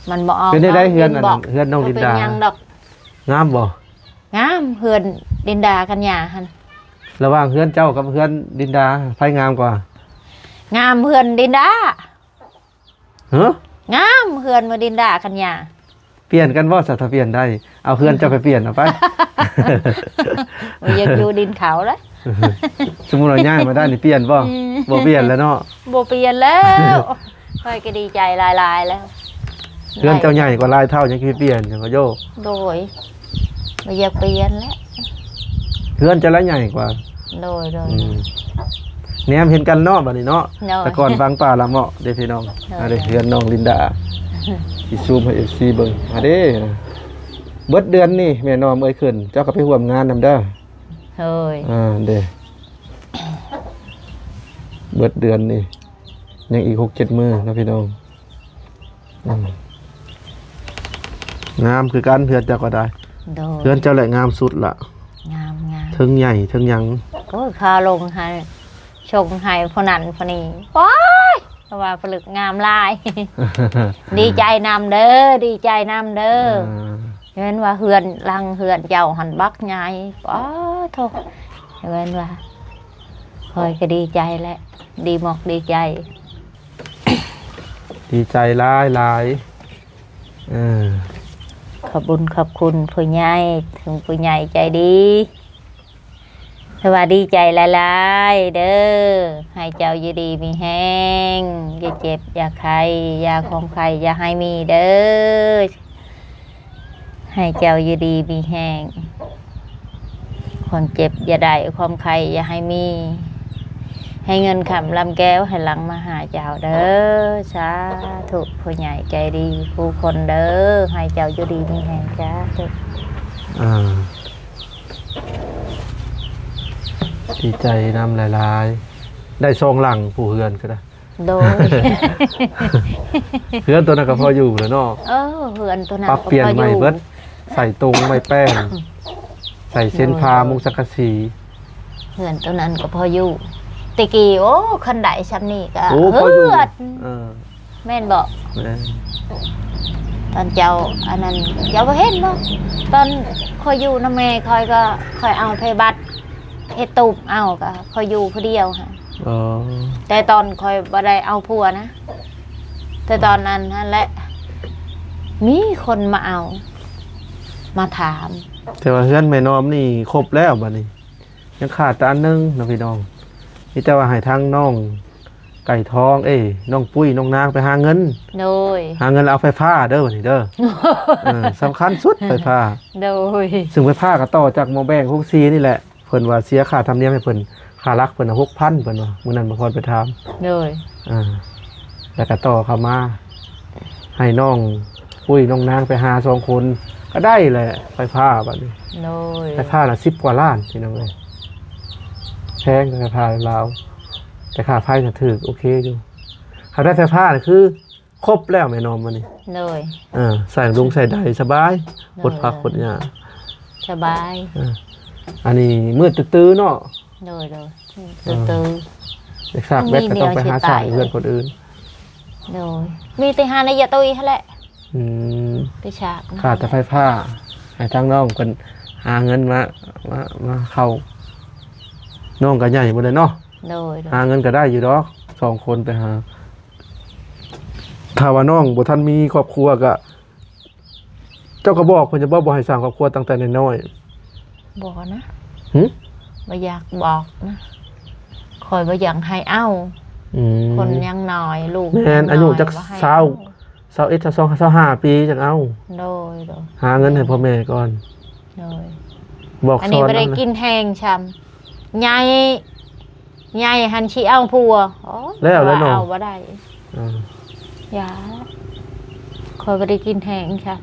ມັນບໍ່ອອກ. ເປັນໄດ້ເຮືອນອັນນັ້ນ ເຮືອນນ້ອງລິນດາ ບໍ່ເປັນຫຍັງດອກ. ງາມບໍ່? ງາມ ເຮືອນລິນດາກັນຍາຫັ້ນ. ລະຫວ່າງເຮືອນເຈົ້າກັບເຮືອນລິນດາ ໃຜງາມກວ່າ? ງາມເຮືອນລິນດາ. ຮະ? ງາມເຮືອນມາລິນດາກັນຍາ. ປ່ຽນກັນບໍ່? ສະ ຖ້າປ່ຽນໄດ້ ເອົາເຮືອນເຈົ້າໄປປ່ຽນເອົາໄປ. ບໍ່ຢາກຢູ່ດິນເຂົາເດ້. ສົມມຸດວ່າຍ້າຍມາດ້ານນີ້ປ່ຽນບໍ່? ອືມ ບໍ່ປ່ຽນແລ້ວເນາະ. ບໍ່ປ່ຽນແລ້ວ. ຂ້ອຍກໍດີໃຈຫຼາຍໆແລ້ວ. ເຮືອນເຈົ້າໃຫຍ່ກວ່າຫຼາຍເທົ່າ ຍັງຊິໄປປ່ຽນຫຍັງກໍໂຍ. ໂດຍ. ບໍ່ຢາກປ່ຽນແຫຼະ. ເຮືອນເຈົ້າລະໃຫຍ່ກວ່າ. ໂດຍ ໂດຍ. ອືມ ແນມເຫັນກັນເນາະ ບັດນີ້ເນາະ. ໂດຍ. ແຕ່ກ່ອນບັງປ່າລະເມາະເດ້ພີ່ນ້ອງ. ໂດຍ. ອັນນີ້ເຮືອນນ້ອງລິນດາ ຊິຊູມໃຫ້ເອັຟຊີເບິ່ງ. ອາເດ້ ເບິດເດືອນນີ້ແມ່ນ້ອງເອີຍຂຶ້ນ ເຈົ້າກໍໄປຮ່ວມງານນຳເດີ. ໂດຍ. ອ່າ ເດ້ ເບິດເດືອນນີ້ ຍັງອີກຫົກເຈັດມື້ເນາະພີ່ນ້ອງ. ອືມ ງາມຄືກັນ ເຮືອນເຈົ້າກໍໄດ້. ໂດຍ. ເຮືອນເຈົ້າແຫຼະງາມສຸດລະ. ງາມໆ ເທິງໃຫຍ່ເທິງຫຍັງ. ໂອ້ຍ ຄ່າລົງໃຫ້ ຊົງໃຫ້ຜູ້ນັ້ນຜູ້ນີ້. ໂອ້ຍ ເພາະວ່າຜະລຶກງາມຫຼາຍ. ດີໃຈນຳເດີ ດີໃຈນຳເດີ. ອ່າ ເຫັນວ່າເຮືອນຫຼັງເຮືອນເຈົ້າຫັ້ນບັກໃຫຍ່. ປາໂທ້ ເຫັນວ່າ ຂ້ອຍກໍດີໃຈແຫຼະ ດີໝົກດີໃຈ. ດີໃຈຫຼາຍໆ. ເອີ ຂອບບຸນຂອບຄຸນຜູ້ໃຫຍ່ ເຖິງຜູ້ໃຫຍ່ໃຈດີ. ສະຫວັດດີ ດີໃຈຫຼາຍໆເດີ ໃຫ້ເຈົ້າຢູ່ດີມີແຮງ ຢ່າເຈັບຢ່າໄຂ້ ຢ່າຄວາມໄຂ້ຢ່າໃຫ້ມີເດີ. ໃຫ້ເຈົ້າຢູ່ດີມີແຮງ, ຄວາມເຈັບຢ່າໄດ້, ຄວາມໄຂ້ຢ່າໃຫ້ມີ, ໃຫ້ເງິນຄຳລຳແກ້ວໃຫ້ຫຼັ່ງມາຫາເຈົ້າເດີ້ ສາທຸ. ຜູ້ໃຫຍ່ໃຈດີຜູ້ຄົນເດີ້ ໃຫ້ເຈົ້າຢູ່ດີມີແຮງ ສາທຸ. ອ່າ ດີໃຈນຳຫຼາຍໆ ໄດ້ສອງຫຼັງ ຜູ້ເຮືອນກໍໄດ້. ໂດຍ ເຮືອນຕົວນັ້ນກໍພໍຢູ່ແລ້ວເນາະ. ເອີ ເຮືອນຕົວນັ້ນ ປັບປ່ຽນໃໝ່ເບິດ ໃສ່ຕົງໄມ້ແປ້ນ ໃສ່ເສັ້ນຜ້າ ໂດຍ ມຸງສັງກະສີ. ເຮືອນຕົວນັ້ນກໍພໍຢູ່ ແຕ່ກີ້ ໂອ້ ຄັນໄດ້ຊ່ຳນີ້ກໍ ໂອ້ ພໍຢູ່ ເຮືອນ ເອີ ແມ່ນບໍ່? ແມ່ນ. ຕອນເຈົ້າອັນນັ້ນ ເຈົ້າບໍ່ເຫັນບໍ່? ຕອນຂ້ອຍຢູ່ນຳແມ່ຂ້ອຍກໍ ຂ້ອຍເອົາໄຟບັດເຮັດຕູບເອົາ ກໍຂ້ອຍຢູ່ຜູ້ດຽວຫັ້ນ. ອໍ ແຕ່ຕອນຂ້ອຍບໍ່ໄດ້ເອົາຜົວນະ ແຕ່ຕອນນັ້ນຫັ້ນແຫຼະ ມີຄົນມາເອົາ ມາຖາມ. ແຕ່ວ່າເຮືອນແມ່ນອມນີ້ຄົບແລ້ວ ບັດນີ້ຍັງຂາດແຕ່ອັນໜຶ່ງເນາະພີ່ນ້ອງ. ມີແຕ່ວ່າໃຫ້ທາງນ້ອງໄກ່ທອງ ເອີ ນ້ອງປຸ້ຍ ນ້ອງນາງໄປຫາເງິນ. ໂດຍ ຫາເງິນແລ້ວເອົາໄຟຟ້າເດີ້ ບັດນີ້ເດີ້. ເອີ ສຳຄັນສຸດໄຟຟ້າ. ໂດຍ ຊຶ່ງໄຟຟ້າກໍຕໍ່ຈາກໝໍ້ແບງ ຫົກສີ່ ນີ້ແຫຼະ. ເພິ່ນວ່າເສຍຄ່າທຳນຽມໃຫ້ເພິ່ນ ຄ່າຫຼັກເພິ່ນນະ ຫົກພັນ ເພິ່ນວ່າ ມື້ນັ້ນໝໍພອນໄປຖາມ. ໂດຍ ອ່າ ແລ້ວກໍຕໍ່ເຂົ້າມາ ໃຫ້ນ້ອງປຸ້ຍ ນ້ອງນາງໄປຫາສອງຄົນກໍໄດ້ແຫຼະ ໄຟຟ້າບັດນີ້. ໂດຍ ໄຟຟ້າລະສິບກວ່າລ້ານ ພີ່ນ້ອງເອີຍ ແພງ ໄຟຟ້າລາວ ແຕ່ຄ່າໄຟນະຖືກ ໂອເຄຢູ່. ຄັນໄດ້ໄຟຟ້ານະຄື ຄົບແລ້ວແມ່ນອມ ມື້ນີ້. ໂດຍ ເອີ ໃສ່ລຸງໃສ່ໄດສະບາຍ. ໂດຍ ປົດຜັກປົດຫຍ້າສະບາຍ. ເອີ ອັນນີ້ມືດຕື້ໆເນາະ. ໂດຍໆ ອືມ ຕື້ໆ ຢາກສາກແບັດກໍຕ້ອງໄປຫາສາກເຮືອນຄົນອື່ນ. ໂດຍ ມີແຕ່ຫາໃນຢາຕຸ້ຍຫັ້ນແຫຼະ. ອືມ ໄປສາກ ຂາດແຕ່ໄຟຟ້າ ໃຫ້ທາງນ້ອງເພິ່ນຫາເງິນມາ ມາ ມາເຂົ້າ. ນ້ອງກໍໃຫຍ່ໝົດແລ້ວເນາະ. ໂດຍໆ ຫາເງິນກໍໄດ້ຢູ່ດອກ ສອງຄົນໄປຫາ. ຖ້າວ່ານ້ອງບໍ່ທັນມີຄອບຄົວກະ ເຈົ້າກໍບອກເພິ່ນຈະບໍ່ ບໍ່ໃຫ້ສ້າງຄອບຄົວຕັ້ງແຕ່ນ້ອຍໆ? ບໍ່ນະ. ຫຶ? ບໍ່ຢາກບອກນະ ຂ້ອຍບໍ່ຢາກໃຫ້ເອົາ. ອືມ ຄົນຍັງນ້ອຍ ລູກ ແມ່ນ ຍັງນ້ອຍ ອາຍຸຈັກ ບໍ່ໃຫ້ ຊາວ ເອົາ ຊາວເອັດ ຊາວສອງ ຊາວຫ້າປີຈັ່ງເອົາ. ໂດຍໆ ຫາເງິນໃຫ້ພໍ່ແມ່ກ່ອນ. ໂດຍ ບອກ ອັນນີ້ບໍ່ໄດ້ກິນແຮງຊ້ຳ ໃຫຍ່ ໃຫຍ່ຫັ້ນຊິເອົາຜົວ. ໂອ້ຍ ແລ້ວແລ້ວເນາະ ເອົາບໍ່ໄດ້. ອ່າ ຢ່າ ຂ້ອຍບໍ່ໄດ້ກິນແຮງຊັ້ນ.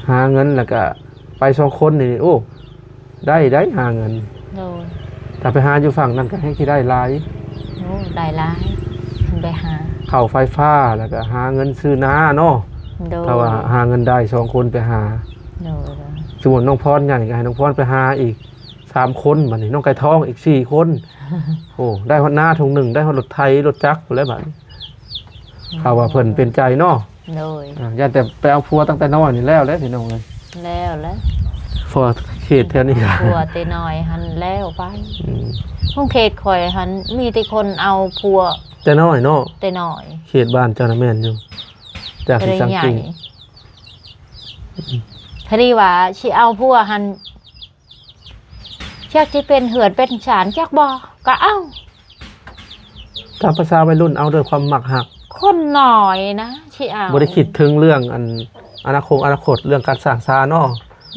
ຫາເງິນແລ້ວກະໄປສອງຄົນນີ້ ໂອ້ ໄດ້ ໄດ້ຫາເງິນ. ໂດຍ ຖ້າໄປຫາຢູ່ຝັ່ງນັ້ນກໍແຮງຊິໄດ້ຫຼາຍ. ໂອ້ ໄດ້ຫຼາຍ ໄປຫາ ເຂົ້າໄຟຟ້າ ແລ້ວກໍຫາເງິນຊື້ນາເນາະ. ໂດຍ ຖ້າວ່າຫາເງິນໄດ້ ສອງຄົນໄປຫາ. ໂດຍໆ ສົມມຸດນ້ອງພອນໃຫຍ່ກໍໃຫ້ນ້ອງພອນໄປຫາອີກ ສາມຄົນ ບັດນີ້ນ້ອງໄກ່ທອງອີກສີ່ຄົນ. ໂອ້ ໄດ້ຮອດນາທົ່ງໜຶ່ງ ໄດ້ຮອດລົດໄຖລົດຈັກພຸ້ນແຫຼະບັດນີ້. ອືມ ເຂົາວ່າເພິ່ນເປັນໃຈເນາະ. ໂດຍ ອ່າ ຢ້ານແຕ່ໄປເອົາຜົວຕັ້ງແຕ່ນ້ອຍນີ້ແລ້ວແຫຼະພີ່ນ້ອງເອີຍ. ແລ້ວແຫຼະ ເພາະເຂດແຖວນີ້ ເອົາຜົວແຕ່ນ້ອຍຫັ້ນແລ້ວໄປ. ອືມ ຂອງເຂດຂ້ອຍຫັ້ນມີແຕ່ຄົນເອົາຜົວແຕ່ນ້ອຍເນາະ ແຕ່ນ້ອຍ. ເຂດບ້ານເຈົ້ານະແມ່ນຢູ່ ຈາກທີ່ສັງເກດ ພໍດີວ່າຊິເອົາຜົວຫັ້ນ ຈັກຊິເປັນເຮືອນເປັນຊານຈັກບໍ່ ກໍເອົາ ຕາມພາສາໄວລຸ້ນ ເອົາດ້ວຍຄວາມມັກຮັກ. ຄົນນ້ອຍນະຊິເອົາ ບໍ່ໄດ້ຄິດເຖິງເລື່ອງອັນ ອະນາຄົງອະນາຄົດ ເລື່ອງການສ້າງຊາເນາະ.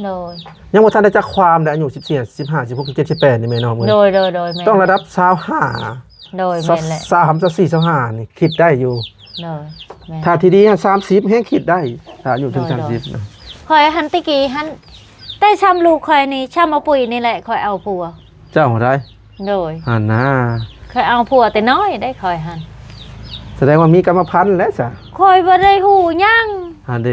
ໂດຍ ຍັງບໍ່ທັນໄດ້ຈັກຄວາມເດ້ ອາຍຸສິບສີ່ ສິບຫ້າ ສິບຫົກ ສິບເຈັດ ສິບແປດ ນີ້ແມ່ນເນາະ. ໂດຍໆໆ ແມ່ນ ຕ້ອງລະດັບຊາວຫ້າ ໂດຍ ແມ່ນແຫຼະ ຊາວສາມ ຊາວສີ່ ຊາວຫ້າ ນີ້ຄິດໄດ້ຢູ່. ໂດຍ ແມ່ນ ຖ້າທີ່ດີຫັ້ນ ສາມສິບ ແຮງຄິດໄດ້ ຖ້າອາຍຸເຖິງ ໂດຍໆ ສາມສິບນະ. ຂ້ອຍຫັ້ນແຕ່ກີ້ຫັ້ນ ແຕ່ຊ່ຳລູກຂ້ອຍນີ້ ຊ່ຳອາປຸ້ຍນີ້ແຫຼະ ຂ້ອຍເອົາຜົວ. ເຈົ້າໃດ? ໂດຍ ຫັ້ນນາ ຂ້ອຍເອົາຜົວແຕ່ນ້ອຍໄດ໋ ຂ້ອຍຫັ້ນ. ສະແດງວ່າມີກຳມະພັນແຫຼະຊະ. ຂ້ອຍບໍ່ໄດ້ຮູ້ຫຍັງ ຫັ້ນເດ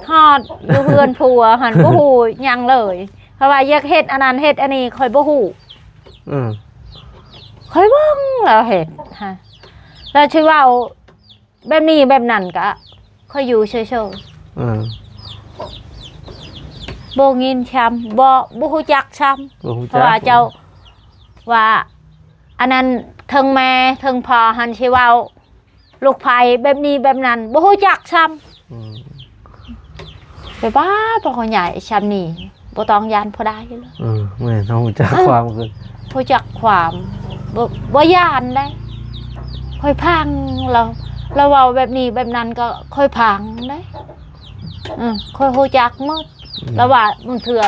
ຮອດຢູ່ເຮືອນຜົວຫັ້ນ ບໍ່ຮູ້ຫຍັງເລີຍ. ເພາະວ່າຢາກເຮັດອັນນັ້ນເຮັດອັນນີ້ ຂ້ອຍບໍ່ຮູ້. ເອີ ຂ້ອຍເບິ່ງລາວເຮັດຫັ້ນ ລາວຊິເວົ້າ ແບບນີ້ແບບນັ້ນກະຂ້ອຍຢູ່ເສີຍໆ. ເອີ ບໍ່ຍິນຊ້ຳ ບໍ່ ບໍ່ຮູ້ຈັກຊ້ຳ ບໍ່ຮູ້ຈັກ ເພາະວ່າເຈົ້າວ່າ ອັນນັ້ນ ເທິງແມ່ເທິງພໍ່ຫັ້ນຊິເວົ້າ ລູກໃຜແບບນີ້ແບບນັ້ນ ບໍ່ຮູ້ຈັກຊ້ຳ. ອືມ ໄປບ້ານ ພໍ່ໃຫຍ່ຊ່ຳນີ້ ບໍ່ຕ້ອງຢ້ານຜູ້ໃດເລີຍ. ເອີ ແມ່ນ ເຮົາຮູ້ຈັກ ເອີ ຄວາມຄື ຮູ້ຈັກຄວາມ ບໍ່ ບໍ່ຢ້ານໃດ໋. ຂ້ອຍຟັງລາວ ລາວເວົ້າແບບນີ້ແບບນັ້ນກໍຂ້ອຍຟັງໃດ໋. ເອີ ຂ້ອຍຮູ້ຈັກໝົດ. ອືມ ລາວວ່າບາງເທື່ອ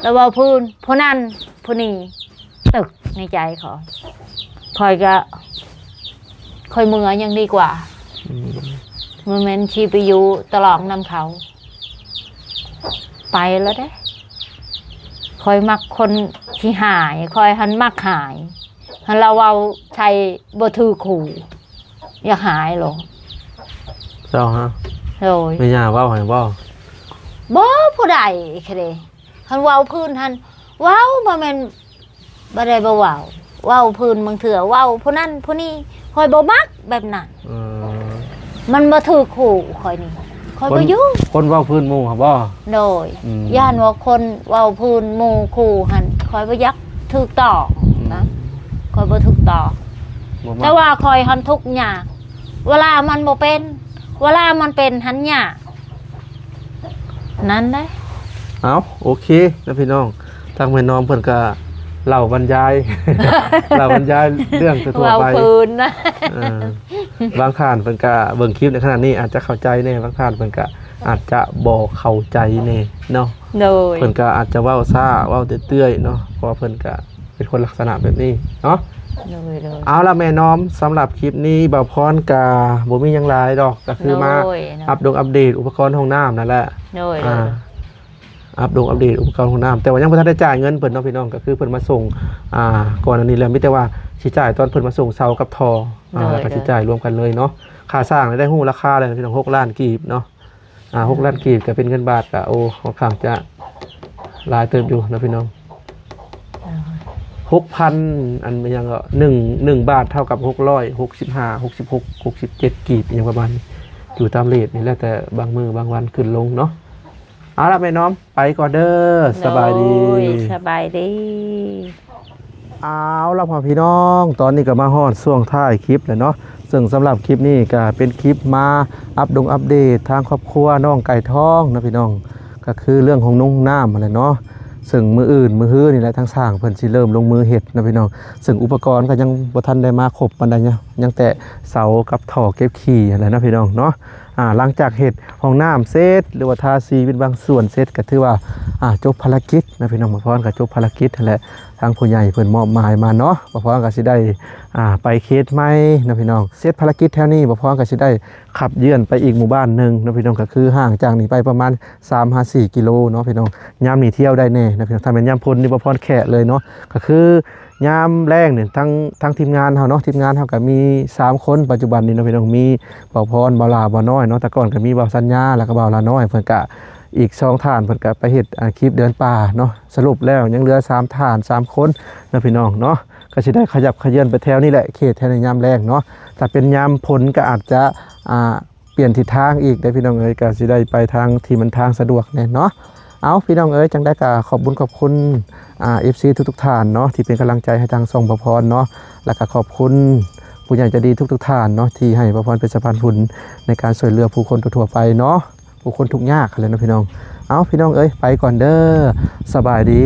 ລາວເວົ້າພື້ນຜູ້ນັ້ນຜູ້ນີ້ ຕຶກໃນໃຈຂ້ອຍ ຂ້ອຍກໍ ຂ້ອຍເມືອຍັງດີກວ່າ. ອືມ ບໍ່ແມ່ນຊິໄປຢູ່ຕະຫຼອງນຳເຂົາ ໄປແລ້ວເດ້. ຂ້ອຍມັກຄົນຂີ້ຫາຍ ຂ້ອຍຫັ້ນມັກຫາຍ. ຫັ້ນລາວເວົ້າໃສ່ບໍ່ຖືກຫູ ຢາກຫາຍໂລດ. ເຈົ້າຮະ? ໂດຍ. ແມ່ຍ່າເວົ້າໃຫ້ບໍ່? ບໍ່ ຜູ້ໃດເດ. ຄັນເວົ້າພື້ນຫັ້ນເວົ້າ ບໍ່ແມ່ນບໍ່ໄດ້ບໍ່ເວົ້າ. ເວົ້າພື້ນບາງເທື່ອເວົ້າຜູ້ນັ້ນຜູ້ນີ້ ຂ້ອຍບໍ່ມັກແບບນັ້ນ. ເອີ ມັນບໍ່ຖືກຫູຂ້ອຍນີ້ ຂ້ອຍບໍ່ຢູ່. ຄົນເວົ້າພື້ນໝູ່ຫັ້ນບໍ່? ໂດຍ. ອືມ ຢ້ານວ່າຄົນເວົ້າພື້ນໝູ່ຄູ່ຫັ້ນ ຂ້ອຍບໍ່ຢາກຖືກຕ້ອງນະ. ອືມ ຂ້ອຍບໍ່ຖືກຕ້ອງ ບໍ່ມັກ. ແຕ່ວ່າຂ້ອຍຫັ້ນທຸກຍາກ ເວລາມັນບໍ່ເປັນ ເວລາມັນເປັນຫັ້ນຍາກ. ນັ້ນເດ້. ເອົ້າ ໂອເຄນະພີ່ນ້ອງ ທາງແມ່ນ້ອມເພິ່ນກະເລົ່າບັນຍາຍ ເລົ່າບັນຍາຍເລື່ອງທົ່ວໆໄປ ເວົ້າພື້ນນະ. ເອີ ບາງທ່ານເພິ່ນກະເບິ່ງຄລິບໃນຂະນະນີ້ອາດຈະເຂົ້າໃຈແດ່ ບາງທ່ານເພິ່ນກະອາດຈະບໍ່ເຂົ້າໃຈແດ່ເນາະ. ໂດຍ. ເພິ່ນກະອາດຈະເວົ້າຊ້າ ເວົ້າເລື້ອຍໆເນາະ ເພາະວ່າເພິ່ນກະ ເປັນຄົນລັກສະນະແບບນີ້ເນາະ. ໂດຍໆ. ເອົາລະແມ່ນ້ອມ ສຳລັບຄລິບນີ້ບ່າວພອນກະບໍ່ມີຫຍັງຫຼາຍດອກ ກະຄືມາ ໂດຍເນາະ ອັບດົງອັບເດດອຸປະກອນຫ້ອງນ້ຳນັ້ນແຫຼະ. ໂດຍໆ. ອ່າ ອັບດົງອັບເດດອຸປະກອນຫ້ອງນ້ຳ ແຕ່ວ່າຍັງບໍ່ທັນໄດ້ຈ່າຍເງິນເພິ່ນເນາະພີ່ນ້ອງ ກະຄືເພິ່ນມາສົ່ງ ອ່າ ກ່ອນອັນນີ້ແລ້ວ ມີແຕ່ວ່າຊິຈ່າຍຕອນເພິ່ນມາສົ່ງເສົາກັບທໍ່ ອ່າ ໂດຍໆ ແລ້ວກະຊິຈ່າຍລວມກັນເລີຍເນາະ. ຄ່າສ້າງນີ້ໄດ້ຮູ້ລາຄາແລ້ວພີ່ນ້ອງ ຫົກລ້ານກີບເນາະ. ອ່າ ຫົກລ້ານກີບ ກໍເປັນເງິນບາດ ກໍ ໂອ້ ຂ້ອນຂ້າງຈະຫຼາຍເຕີບຢູ່ເນາະພີ່ນ້ອງ. ອ່າ ຫົກພັນ ອັນຫຍັງກໍ ໜຶ່ງ ໜຶ່ງບາດເທົ່າກັບ ຫົກຮ້ອຍຫົກສິບຫ້າ ຫົກສິບຫົກ ຫົກສິບເຈັດ ກີບ ຫຍັງປະມານນີ້ ຢູ່ຕາມເຣດນີ້ ແລ້ວແຕ່ບາງມື້ບາງວັນຂຶ້ນລົງເນາະ. ເອົາລະແມ່ນ້ອມ ໄປກ່ອນເດີ ສະບາຍດີ ໂດຍ ສະບາຍດີ. ເອົາລະພໍ່ແມ່ພີ່ນ້ອງ ຕອນນີ້ກໍມາຮອດຊ່ວງທ້າຍຄລິບແລ້ວເນາະ. ເຊິ່ງສຳລັບຄລິບນີ້ກໍເປັນຄລິບມາອັບດົງອັບເດດທາງຄອບຄົວນ້ອງໄກ່ທອງເນາະພີ່ນ້ອງ ກໍຄືເລື່ອງຫ້ອງນຸ່ງຫ້ອງນ້ຳຫັ້ນແຫຼະເນາະ. ເຊິ່ງມື້ອື່ນມື້ຮືນີ້ແຫຼະ ທາງຊ່າງເພິ່ນຊິເລີ່ມລົງມືເຮັດເນາະພີ່ນ້ອງ. ເຊິ່ງອຸປະກອນກໍຍັງບໍ່ທັນໄດ້ມາຄົບປານໃດເນາະ ຍັງແຕ່ເສົາກັບທໍ່ເກັບຂີ້ຫັ້ນແຫຼະເນາະພີ່ນ້ອງເນາະ. ອ່າ ຫຼັງຈາກເຮັດຫ້ອງນ້ຳເສັດ ຫຼືວ່າທາສີເປັນບາງສ່ວນເສັດ ກໍຖືວ່າ ອ່າ ຈົບພາລະກິດນະພີ່ນ້ອງ. ບ່າວພອນກໍຈົບພາລະກິດຫັ້ນແຫຼະ ທາງຜູ້ໃຫຍ່ເພິ່ນມອບໝາຍມາເນາະ. ບ່າວພອນກໍຊິໄດ້ ອ່າ ໄປເຂດໃໝ່ເນາະພີ່ນ້ອງ. ເສັດພາລະກິດແຖວນີ້ ບ່າວພອນກໍຊິໄດ້ຂັບເຍືອນໄປອີກໝູ່ບ້ານໜຶ່ງເນາະພີ່ນ້ອງ ກໍຄືຫ່າງຈາກນີ້ໄປປະມານສາມຫາສີ່ກິໂລເນາະພີ່ນ້ອງ. ຍາມນີ້ທ່ຽວໄດ້ແນ່ເນາະພີ່ນ້ອງ ຖ້າແມ່ນຍາມຝົນນີ້ ບ່າວພອນແຂະເລີຍເນາະ. ກໍຄື ຍາມແລງນີ້ ທັງ ທັງທີມງານເຮົາເນາະ ທີມງານເຮົາກໍມີສາມຄົນປັດຈຸບັນນີ້ເນາະພີ່ນ້ອງ. ມີບ່າວພອນ ບ່າວຫຼ້າ ບ່າວນ້ອຍເນາະ. ແຕ່ກ່ອນກໍມີບ່າວສັນຍາ ແລ້ວກໍບ່າວຫຼ້ານ້ອຍ ເພິ່ນກະ ອີກສອງທ່ານເພິ່ນກະໄປເຮັດ ອ່າ ຄລິບເດີນປ່າເນາະ. ສະຫຼຸບແລ້ວຍັງເຫຼືອສາມທ່ານ ສາມຄົນເນາະພີ່ນ້ອງເນາະ. ກໍຊິໄດ້ຂະຫຍັບຂະເຍືອນໄປແຖວນີ້ແຫຼະ ເຂດແຖວໃນຍາມແລງເນາະ. ຖ້າເປັນຍາມຝົນກໍອາດຈະ ອ່າ ປ່ຽນທິດທາງອີກເດ້ພີ່ນ້ອງເອີຍ ກໍຊິໄດ້ໄປທາງທີ່ມັນທາງສະດວກແດ່ເນາະ. ເອົາ ພີ່ນ້ອງເອີຍ ຈັ່ງໃດກໍຂອບບຸນຂອບຄຸນ ອ່າ ເອັຟຊີ ທຸກໆທ່ານເນາະ ທີ່ເປັນກຳລັງໃຈໃຫ້ທາງຊ່ອງບ່າວພອນເນາະ. ແລ້ວກໍຂອບຄຸນຜູ້ໃຫຍ່ໃຈດີທຸກໆທ່ານເນາະ ທີ່ໃຫ້ບ່າວພອນເປັນສະພານບຸນໃນການຊ່ວຍເຫຼືອຜູ້ຄົນທົ່ວໆໄປເນາະ ຜູ້ຄົນທຸກຍາກຫັ້ນແຫຼະເນາະພີ່ນ້ອງ. ເອົາ ພີ່ນ້ອງເອີຍ ໄປກ່ອນເດີ ສະບາຍດີ.